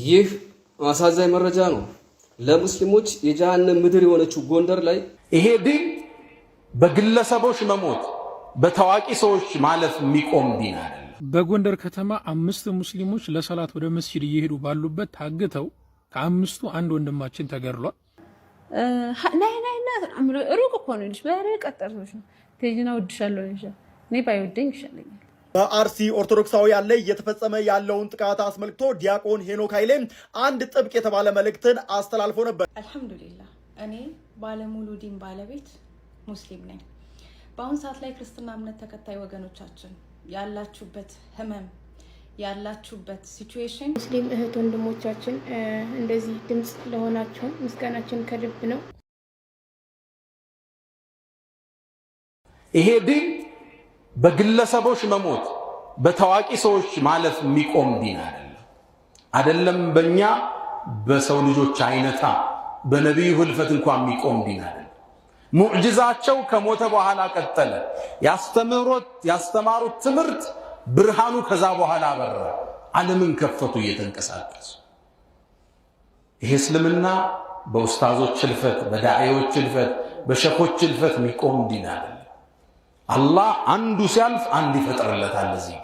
ይህ አሳዛኝ መረጃ ነው። ለሙስሊሞች የጀሃነም ምድር የሆነችው ጎንደር ላይ ይሄ ዲን በግለሰቦች መሞት በታዋቂ ሰዎች ማለፍ የሚቆም ዲን አይደለም። በጎንደር ከተማ አምስት ሙስሊሞች ለሰላት ወደ መስጂድ እየሄዱ ባሉበት ታግተው ከአምስቱ አንድ ወንድማችን ተገድሏል። ናይ ናይ ሩቅ እኮ ነው፣ በርቀት ጠርቶሽ ነው። ትሄጂና እወድሻለሁ እኔ ባይወደኝ ይሻለኛል። በአርሲ ኦርቶዶክሳውያን ላይ እየተፈጸመ ያለውን ጥቃት አስመልክቶ ዲያቆን ሄኖክ ኃይሌ አንድ ጥብቅ የተባለ መልእክትን አስተላልፎ ነበር። አልሐምዱሊላህ፣ እኔ ባለሙሉ ዲን ባለቤት ሙስሊም ነኝ። በአሁን ሰዓት ላይ ክርስትና እምነት ተከታይ ወገኖቻችን ያላችሁበት ህመም፣ ያላችሁበት situation፣ ሙስሊም እህት ወንድሞቻችን እንደዚህ ድምፅ ለሆናችሁ ምስጋናችን ከልብ ነው። ይሄ ዲን በግለሰቦች መሞት በታዋቂ ሰዎች ማለፍ የሚቆም ዲን አይደለም። አይደለም በእኛ በሰው ልጆች አይነታ በነቢዩ ህልፈት እንኳን የሚቆም ዲን አይደለም። ሙዕጅዛቸው ከሞተ በኋላ ቀጠለ። ያስተማሩት ትምህርት ብርሃኑ ከዛ በኋላ አበራ። ዓለምን ከፈቱ እየተንቀሳቀሱ። ይሄ እስልምና በኡስታዞች ህልፈት፣ በዳዒዎች ህልፈት፣ በሸኾች ህልፈት የሚቆም ዲን አይደለም። አላህ አንዱ ሲያልፍ አንድ ይፈጥርለታል። እዚህ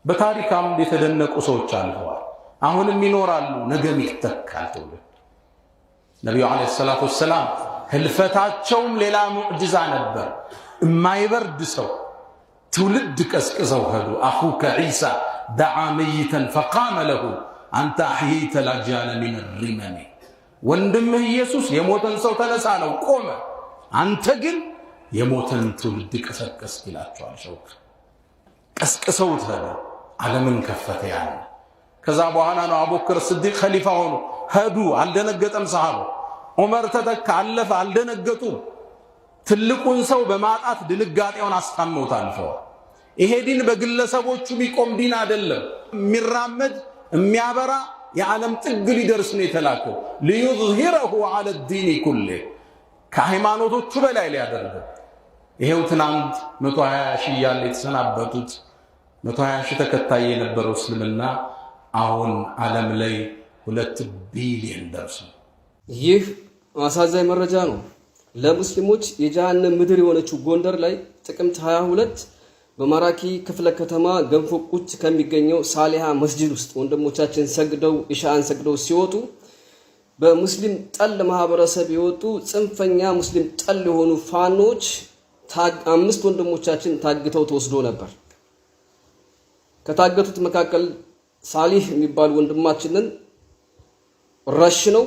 በታሪክ አምድ የተደነቁ ሰዎች አልፈዋል። አሁንም ይኖራሉ፣ ነገም ይተካል ትውልድ። ነቢዩ ዓለይሂ ሰላቱ ወሰላም ህልፈታቸውም ሌላ ሙዕጅዛ ነበር። የማይበርድ ሰው ትውልድ ቀስቅሰው ሄዱ። أخوك عيسى دعا ميتا فقام له أنت أحييت الأجيال من الرمم። ወንድምህ ኢየሱስ የሞተን ሰው ተነሳ ነው፣ ቆመ። አንተ ግን የሞተን ትውልድ ቀሰቀስክ ይላቸዋል። ሸውክ ቀስቅሰውት ሄዱ። ዓለምን ከፈተ ያን። ከዛ በኋላ ነው አቡበክር ስዲቅ ኸሊፋ ሆኑ። ሄዱ። አልደነገጠም ሰሃባው። ዑመር ተተካ፣ አለፈ፣ አልደነገጡም። ትልቁን ሰው በማጣት ድንጋጤውን አስታመውት አልፈዋል። ይሄ ዲን በግለሰቦቹ የሚቆም ዲን አይደለም። የሚራመድ የሚያበራ የዓለም ጥግ ሊደርስ ነው የተላከው። ليظهره على الدين كله ከሃይማኖቶቹ በላይ ሊያደርገው። ይሄው ትናንት 120 ሺህ እያለ የተሰናበቱት 120 ሺህ ተከታይ የነበረው እስልምና አሁን ዓለም ላይ 2 ቢሊዮን ደርሶ ይህ አሳዛኝ መረጃ ነው። ለሙስሊሞች የጀሃነም ምድር የሆነችው ጎንደር ላይ ጥቅምት 22 በማራኪ ክፍለ ከተማ ገንፎ ቁጭ ከሚገኘው ሳሊሃ መስጂድ ውስጥ ወንድሞቻችን ሰግደው ኢሻአን ሰግደው ሲወጡ በሙስሊም ጠል ማህበረሰብ የወጡ ጽንፈኛ ሙስሊም ጠል የሆኑ ፋኖች አምስት ወንድሞቻችን ታግተው ተወስዶ ነበር። ከታገቱት መካከል ሳሊህ የሚባል ወንድማችንን ረሽነው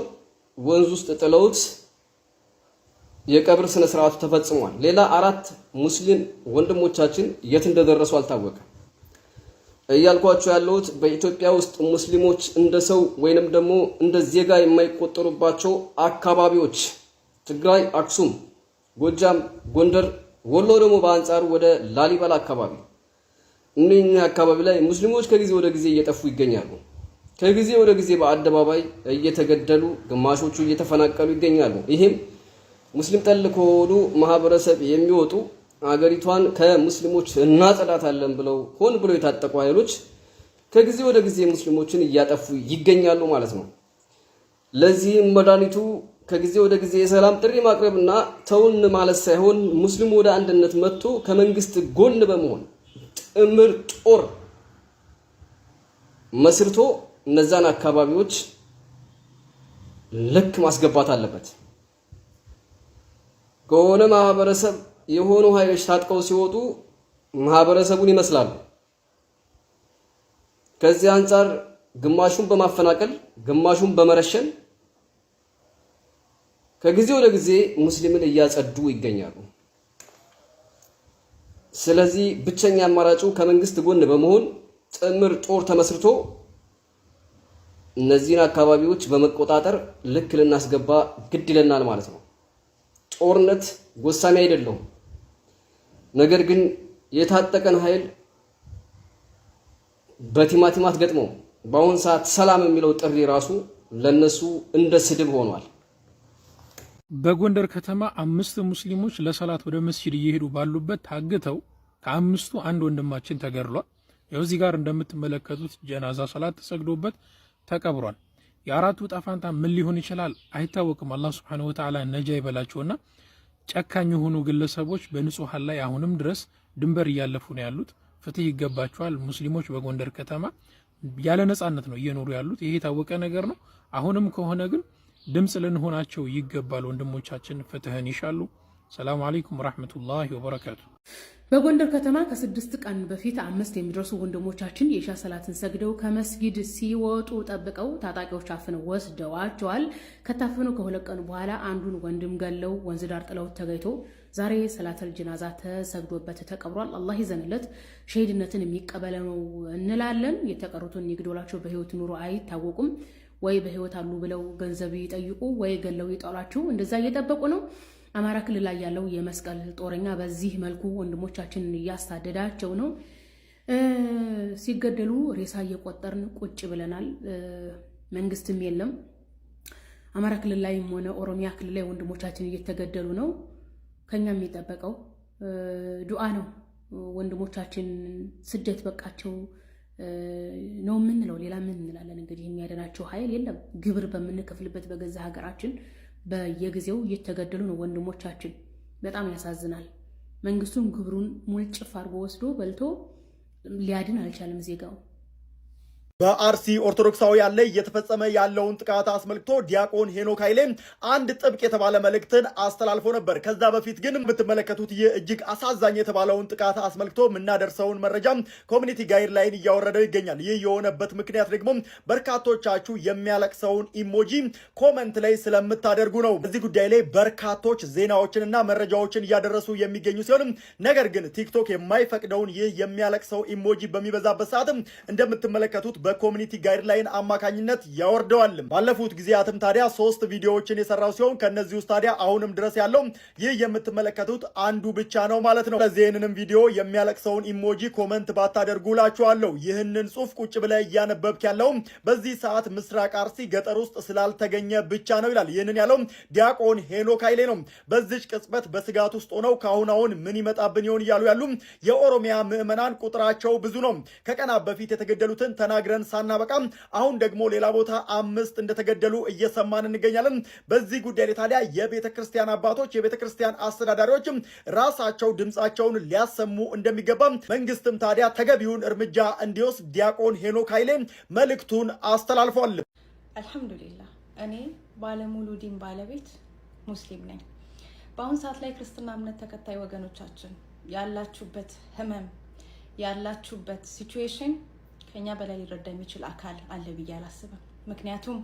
ወንዝ ውስጥ ጥለውት የቀብር ስነ ስርዓቱ ተፈጽሟል። ሌላ አራት ሙስሊም ወንድሞቻችን የት እንደደረሱ አልታወቀም። እያልኳቸው ያለሁት በኢትዮጵያ ውስጥ ሙስሊሞች እንደ ሰው ወይንም ደግሞ እንደ ዜጋ የማይቆጠሩባቸው አካባቢዎች ትግራይ፣ አክሱም፣ ጎጃም፣ ጎንደር፣ ወሎ ደግሞ በአንጻሩ ወደ ላሊበላ አካባቢ እነኛ አካባቢ ላይ ሙስሊሞች ከጊዜ ወደ ጊዜ እየጠፉ ይገኛሉ። ከጊዜ ወደ ጊዜ በአደባባይ እየተገደሉ ግማሾቹ እየተፈናቀሉ ይገኛሉ። ይህም ሙስሊም ጠል ከሆኑ ማህበረሰብ የሚወጡ አገሪቷን ከሙስሊሞች እናጸዳታለን ብለው ሆን ብለው የታጠቁ ኃይሎች ከጊዜ ወደ ጊዜ ሙስሊሞችን እያጠፉ ይገኛሉ ማለት ነው። ለዚህም መድኃኒቱ ከጊዜ ወደ ጊዜ የሰላም ጥሪ ማቅረብና ተውን ማለት ሳይሆን ሙስሊሙ ወደ አንድነት መጥቶ ከመንግስት ጎን በመሆን ጥምር ጦር መስርቶ እነዛን አካባቢዎች ልክ ማስገባት አለበት። ከሆነ ማህበረሰብ የሆኑ ኃይሎች ታጥቀው ሲወጡ ማህበረሰቡን ይመስላሉ። ከዚህ አንጻር ግማሹን በማፈናቀል ግማሹን በመረሸን ከጊዜ ወደ ጊዜ ሙስሊምን እያጸዱ ይገኛሉ። ስለዚህ ብቸኛ አማራጩ ከመንግስት ጎን በመሆን ጥምር ጦር ተመስርቶ እነዚህን አካባቢዎች በመቆጣጠር ልክ ልናስገባ ግድ ይለናል ማለት ነው። ጦርነት ጎሳሚ አይደለሁም። ነገር ግን የታጠቀን ኃይል በቲማቲም አትገጥመው። በአሁን ሰዓት ሰላም የሚለው ጥሪ ራሱ ለነሱ እንደ ስድብ ሆኗል። በጎንደር ከተማ አምስት ሙስሊሞች ለሰላት ወደ መስጂድ እየሄዱ ባሉበት ታግተው ከአምስቱ አንድ ወንድማችን ተገድሏል። ያው እዚህ ጋር እንደምትመለከቱት ጀናዛ ሰላት ተሰግዶበት ተቀብሯል። የአራቱ ዕጣ ፋንታ ምን ሊሆን ይችላል አይታወቅም። አላህ ሱብሓነሁ ወተዓላ ነጃ ይበላቸውና ጨካኝ የሆኑ ግለሰቦች በንጹሐን ላይ አሁንም ድረስ ድንበር እያለፉ ነው ያሉት። ፍትህ ይገባቸዋል። ሙስሊሞች በጎንደር ከተማ ያለ ነጻነት ነው እየኖሩ ያሉት። ይሄ የታወቀ ነገር ነው። አሁንም ከሆነ ግን ድምፅ ልንሆናቸው ይገባል። ወንድሞቻችን ፍትህን ይሻሉ። ሰላሙ አለይኩም ወራህመቱላሂ ወበረካቱ። በጎንደር ከተማ ከ6 ቀን በፊት አምስት የሚደርሱ ወንድሞቻችን የኢሻ ሰላትን ሰግደው ከመስጊድ ሲወጡ ጠብቀው ታጣቂዎች አፍነው ወስደዋቸዋል። ከታፈኑ ከ2 ቀን በኋላ አንዱን ወንድም ገለው ወንዝ ዳር ጥለው ተገኝቶ ዛሬ ሰላተል ጀናዛ ተሰግዶበት ተቀብሯል። አላህ ይዘንለት፣ ሸሂድነትን የሚቀበለው እንላለን። የተቀሩትን ይግደላቸው። በህይወት ኑሮ አይታወቁም። ወይ በህይወት አሉ ብለው ገንዘብ ይጠይቁ፣ ወይ ገለው ይጠሏቸው። እንደዛ እየጠበቁ ነው። አማራ ክልል ላይ ያለው የመስቀል ጦረኛ በዚህ መልኩ ወንድሞቻችንን እያሳደዳቸው ነው። ሲገደሉ ሬሳ እየቆጠርን ቁጭ ብለናል። መንግስትም የለም። አማራ ክልል ላይም ሆነ ኦሮሚያ ክልል ላይ ወንድሞቻችን እየተገደሉ ነው። ከኛ የሚጠበቀው ዱዓ ነው። ወንድሞቻችን ስደት በቃቸው ነው የምንለው። ሌላ ምን እንላለን? እንግዲህ የሚያደናቸው ኃይል የለም። ግብር በምንከፍልበት በገዛ ሀገራችን በየጊዜው እየተገደሉ ነው ወንድሞቻችን። በጣም ያሳዝናል። መንግስቱም ግብሩን ሙልጭፍ አድርጎ ወስዶ በልቶ ሊያድን አልቻለም ዜጋው። በአርሲ ኦርቶዶክሳውያን ላይ እየተፈጸመ ያለውን ጥቃት አስመልክቶ ዲያቆን ሄኖክ ኃይሌ አንድ ጥብቅ የተባለ መልእክትን አስተላልፎ ነበር። ከዛ በፊት ግን የምትመለከቱት ይህ እጅግ አሳዛኝ የተባለውን ጥቃት አስመልክቶ የምናደርሰውን መረጃ community guideline እያወረደው ይገኛል። ይህ የሆነበት ምክንያት ደግሞ በርካቶቻችሁ የሚያለቅሰውን emoji comment ላይ ስለምታደርጉ ነው። በዚህ ጉዳይ ላይ በርካቶች ዜናዎችንና መረጃዎችን እያደረሱ የሚገኙ ሲሆንም ነገር ግን ቲክቶክ የማይፈቅደውን ይህ የሚያለቅሰው emoji በሚበዛበት ሰዓትም እንደምትመለከቱት በ community guideline አማካኝነት ያወርደዋል። ባለፉት ጊዜያትም ታዲያ ሶስት ቪዲዮዎችን የሰራው ሲሆን ከነዚህ ውስጥ ታዲያ አሁንም ድረስ ያለው ይህ የምትመለከቱት አንዱ ብቻ ነው ማለት ነው። ስለዚህ ይህንንም ቪዲዮ የሚያለቅሰውን emoji comment ባታደርጉ እላችኋለሁ። ይህንን ጽሁፍ ቁጭ ብለህ እያነበብክ ያለው በዚህ ሰዓት ምስራቅ አርሲ ገጠር ውስጥ ስላልተገኘ ብቻ ነው ይላል። ይህንን ያለው ዲያቆን ሄኖክ ኃይሌ ነው። በዚች ቅጽበት በስጋት ውስጥ ሆነው ከአሁን አሁን ምን ይመጣብን ይሆን እያሉ ያሉ የኦሮሚያ ምዕመናን ቁጥራቸው ብዙ ነው። ከቀናት በፊት የተገደሉትን ተናግረን ሳናበቃም አሁን ደግሞ ሌላ ቦታ አምስት እንደተገደሉ እየሰማን እንገኛለን። በዚህ ጉዳይ ላይ ታዲያ የቤተ ክርስቲያን አባቶች፣ የቤተ ክርስቲያን አስተዳዳሪዎችም ራሳቸው ድምፃቸውን ሊያሰሙ እንደሚገባ መንግስትም ታዲያ ተገቢውን እርምጃ እንዲወስድ ዲያቆን ሄኖክ ኃይሌ መልእክቱን አስተላልፏል። አልሐምዱሊላህ እኔ ባለሙሉ ዲን ባለቤት ሙስሊም ነኝ። በአሁን ሰዓት ላይ ክርስትና እምነት ተከታይ ወገኖቻችን ያላችሁበት ህመም ያላችሁበት situation ከኛ በላይ ሊረዳ የሚችል አካል አለ ብዬ አላስብም። ምክንያቱም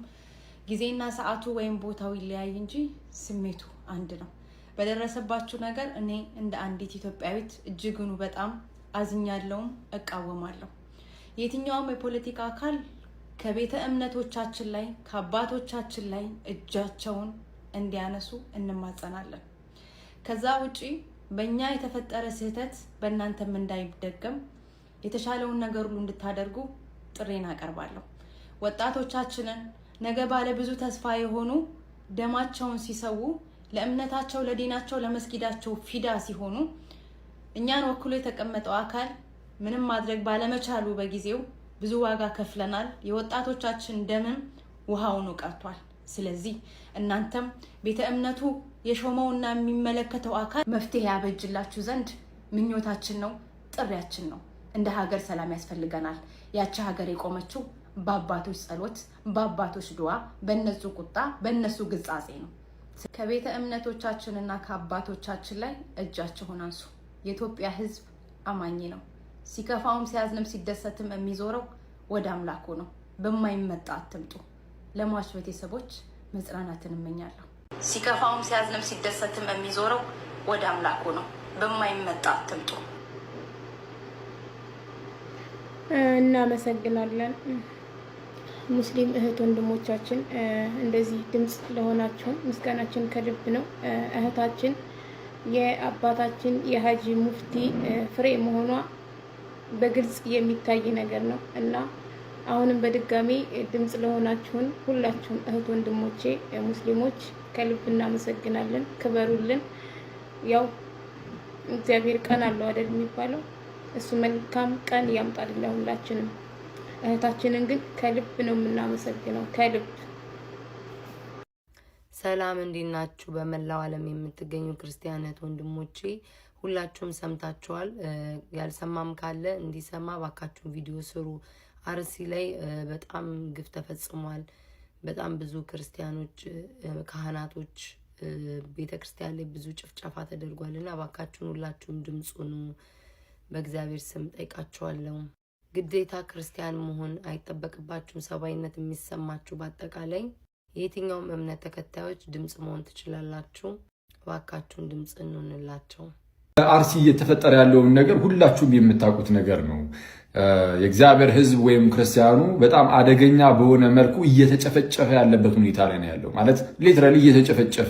ጊዜና ሰዓቱ ወይም ቦታው ይለያይ እንጂ ስሜቱ አንድ ነው። በደረሰባችሁ ነገር እኔ እንደ አንዲት ኢትዮጵያዊት እጅግኑ በጣም አዝኛለሁም እቃወማለሁ። የትኛውም የፖለቲካ አካል ከቤተ እምነቶቻችን ላይ ከአባቶቻችን ላይ እጃቸውን እንዲያነሱ እንማጸናለን። ከዛ ውጪ በእኛ የተፈጠረ ስህተት በእናንተም እንዳይደገም የተሻለውን ነገር ሁሉ እንድታደርጉ ጥሬን አቀርባለሁ። ወጣቶቻችንን ነገ ባለ ብዙ ተስፋ የሆኑ ደማቸውን ሲሰዉ ለእምነታቸው፣ ለዲናቸው፣ ለመስጊዳቸው ፊዳ ሲሆኑ እኛን ወክሎ የተቀመጠው አካል ምንም ማድረግ ባለመቻሉ በጊዜው ብዙ ዋጋ ከፍለናል። የወጣቶቻችን ደምም ውሃውኑ ቀርቷል። ስለዚህ እናንተም ቤተ እምነቱ የሾመውና የሚመለከተው አካል መፍትሄ ያበጅላችሁ ዘንድ ምኞታችን ነው፣ ጥሪያችን ነው። እንደ ሀገር ሰላም ያስፈልገናል። ያቺ ሀገር የቆመችው በአባቶች ጸሎት፣ በአባቶች ድዋ፣ በእነሱ ቁጣ፣ በእነሱ ግጻጼ ነው። ከቤተ እምነቶቻችንና ከአባቶቻችን ላይ እጃችሁን አንሱ። የኢትዮጵያ ሕዝብ አማኝ ነው። ሲከፋውም ሲያዝንም ሲደሰትም የሚዞረው ወደ አምላኩ ነው። በማይመጣ አትምጡ። ለሟች ቤተሰቦች መጽናናትን እመኛለሁ። ሲከፋውም ሲያዝንም ሲደሰትም የሚዞረው ወደ አምላኩ ነው። በማይመጣ አትምጡ። እናመሰግናለን። ሙስሊም እህት ወንድሞቻችን እንደዚህ ድምፅ ለሆናችሁን ምስጋናችን ከልብ ነው። እህታችን የአባታችን የሀጂ ሙፍቲ ፍሬ መሆኗ በግልጽ የሚታይ ነገር ነው እና አሁንም በድጋሚ ድምፅ ለሆናችሁን ሁላችሁም እህት ወንድሞቼ ሙስሊሞች ከልብ እናመሰግናለን። ክበሩልን። ያው እግዚአብሔር ቀን አለው አይደል የሚባለው፣ እሱ መልካም ቀን ያምጣልን ለሁላችንም። እህታችንን ግን ከልብ ነው የምናመሰግነው፣ ከልብ። ሰላም፣ እንዴት ናችሁ? በመላው ዓለም የምትገኙ ክርስቲያን እህት ወንድሞቼ ሁላችሁም ሰምታችኋል። ያልሰማም ካለ እንዲሰማ ባካችሁን ቪዲዮ ስሩ። አርሲ ላይ በጣም ግፍ ተፈጽሟል። በጣም ብዙ ክርስቲያኖች፣ ካህናቶች፣ ቤተ ክርስቲያን ላይ ብዙ ጭፍጨፋ ተደርጓል እና ባካችሁን ሁላችሁም ድምፅ ሁኑ። በእግዚአብሔር ስም ጠይቃችኋለሁ። ግዴታ ክርስቲያን መሆን አይጠበቅባችሁም። ሰብአዊነት የሚሰማችሁ በአጠቃላይ የየትኛውም እምነት ተከታዮች ድምፅ መሆን ትችላላችሁ። እባካችሁን ድምፅ እንሆንላቸው። አርሲ እየተፈጠረ ያለውን ነገር ሁላችሁም የምታውቁት ነገር ነው። የእግዚአብሔር ሕዝብ ወይም ክርስቲያኑ በጣም አደገኛ በሆነ መልኩ እየተጨፈጨፈ ያለበት ሁኔታ ላይ ነው ያለው። ማለት literally እየተጨፈጨፈ፣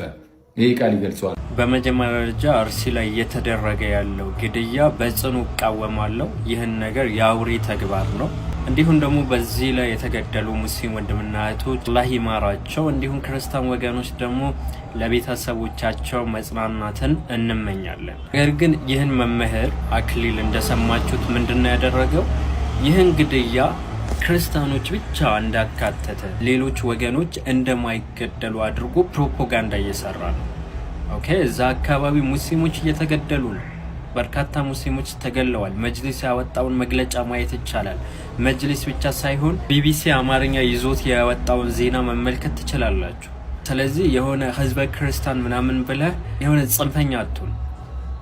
ይሄ ቃል ይገልጸዋል። በመጀመሪያ ደረጃ አርሲ ላይ እየተደረገ ያለው ግድያ በጽኑ እቃወማለሁ። ይህን ነገር የአውሬ ተግባር ነው። እንዲሁም ደግሞ በዚህ ላይ የተገደሉ ሙስሊም ወንድምና እህቶች አላህ ይማራቸው። እንዲሁም ክርስቲያን ወገኖች ደግሞ ለቤተሰቦቻቸው መጽናናትን እንመኛለን። ነገር ግን ይህን መምህር አክሊል እንደሰማችሁት ምንድነው ያደረገው? ይህን ግድያ ክርስቲያኖች ብቻ እንዳካተተ፣ ሌሎች ወገኖች እንደማይገደሉ አድርጎ ፕሮፓጋንዳ እየሰራ ነው። Okay፣ እዛ አካባቢ ሙስሊሞች እየተገደሉ ነው። በርካታ ሙስሊሞች ተገለዋል። መጅሊስ ያወጣውን መግለጫ ማየት ይቻላል። መጅሊስ ብቻ ሳይሆን ቢቢሲ አማርኛ ይዞት ያወጣውን ዜና መመልከት ትችላላችሁ። ስለዚህ የሆነ ህዝበ ክርስቲያን ምናምን ብለህ የሆነ ጽንፈኛ አትሁን።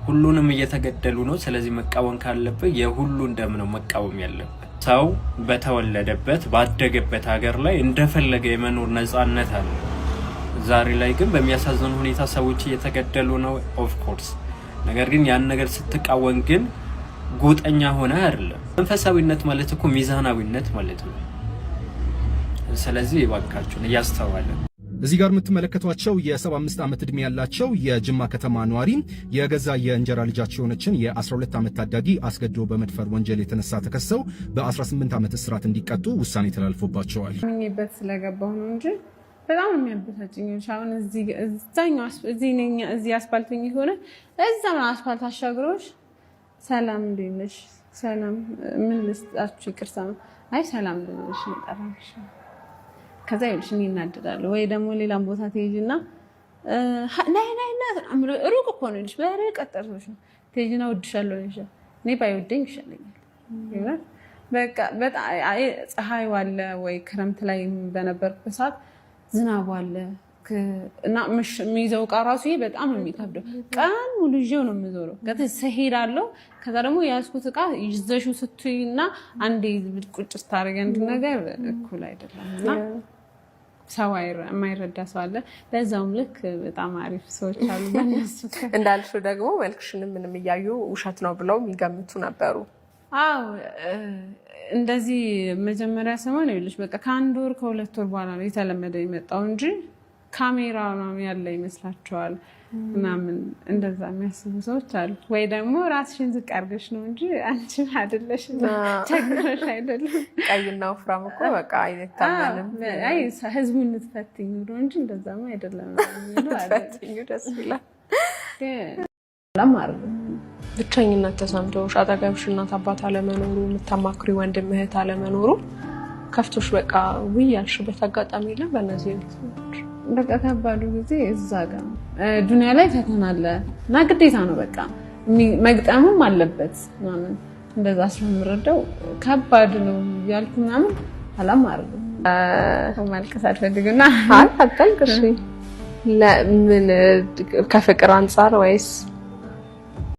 ሁሉንም እየተገደሉ ነው። ስለዚህ መቃወም ካለብህ የሁሉን ደም ነው መቃወም ያለብህ። ሰው በተወለደበት ባደገበት ሀገር ላይ እንደፈለገ የመኖር ነጻነት አለ። ዛሬ ላይ ግን በሚያሳዝን ሁኔታ ሰዎች እየተገደሉ ነው፣ of course። ነገር ግን ያን ነገር ስትቃወም ግን ጎጠኛ ሆነ አይደለም። መንፈሳዊነት ማለት እኮ ሚዛናዊነት ማለት ነው። ስለዚህ እባካችሁን እያስተዋለን እዚህ ጋር የምትመለከቷቸው የ75 ዓመት ዕድሜ ያላቸው የጅማ ከተማ ነዋሪ የገዛ የእንጀራ ልጃቸው የሆነችን የ12 ዓመት ታዳጊ አስገድዶ በመድፈር ወንጀል የተነሳ ተከሰው በ18 ዓመት እስራት እንዲቀጡ ውሳኔ ተላልፎባቸዋል። አምኜበት ስለገባሁ ነው እንጂ በጣም ነው የሚያበሳጭኝ። አሁን እዛኛው እዚህ አስፋልቱኝ የሆነ እዛ አስፋልት አሻግሮሽ ሰላም እንዴት ነሽ? ሰላም፣ ምን ልስጣችሁ? ይቅርታ ነው። አይ ሰላም ልልሽ ነው የጠራሁሽ። ከዛ ይኸውልሽ እኔ እናደዳለሁ። ወይ ደግሞ ሌላም ቦታ ትሄጂና ናይ ናይ ሩቅ እኮ ነው ይኸውልሽ፣ በርቀት ጠርቶሽ ነው፣ ትሄጂና እወድሻለሁ ይልሻል። እኔ ባይወደኝ ይሻለኛል። በቃ በጣም ፀሐዩ አለ ወይ ክረምት ላይ በነበርኩበት ሰዓት ዝናቡ አለ እና የሚይዘው እቃ ራሱ ይሄ በጣም ነው የሚከብደው። ቀን ሙሉ ይዤው ነው የምዞረው። ስሄዳለሁ። ከዛ ደግሞ የያዝኩት እቃ ይዘሽው ስትይ እና አንዴ ቁጭ ስታደርጊ አንድ ነገር እኩል አይደለም እና ሰው የማይረዳ ሰው አለ። በዛውም ልክ በጣም አሪፍ ሰዎች አሉ። በእነሱ እንዳልሽው ደግሞ መልክሽንም ምንም እያዩ ውሸት ነው ብለው የሚገምቱ ነበሩ። አዎ፣ እንደዚህ መጀመሪያ ሰሞን ይኸውልሽ በቃ ከአንድ ወር ከ2 ወር በኋላ ነው የተለመደ የመጣው እንጂ ካሜራ ምናምን ያለ ይመስላቸዋል ምናምን እንደዛ የሚያስቡ ሰዎች አሉ። ወይ ደግሞ ራስሽን ዝቅ አድርገሽ ነው እንጂ አንቺን አይደለሽም፣ ቸግሮሽ አይደለም። ቀይና ወፍራም እኮ በቃ አይታመንም። አይ ህዝቡን ልትፈትኝ ብሎ እንጂ እንደዛማ አይደለም። ልትፈትኙ ደስ ይላል። ብቸኝነት ተሰምቶሽ አጠገብሽ እናት አባት አለመኖሩ፣ የምታማክሪ ወንድም እህት አለመኖሩ ከፍቶሽ በቃ ውይ ያልሽበት አጋጣሚ የለም? በእነዚህ በቃ ከባዱ ጊዜ እዛ ጋር ነው። ዱንያ ላይ ፈተና አለ እና ግዴታ ነው በቃ መግጠምም አለበት ምናምን እንደዛ ስለምረዳው ከባድ ነው ያልኩ ምናምን አላማርም። ማልቀስ አልፈልግና አታልቅሽ። ለምን፣ ከፍቅር አንጻር ወይስ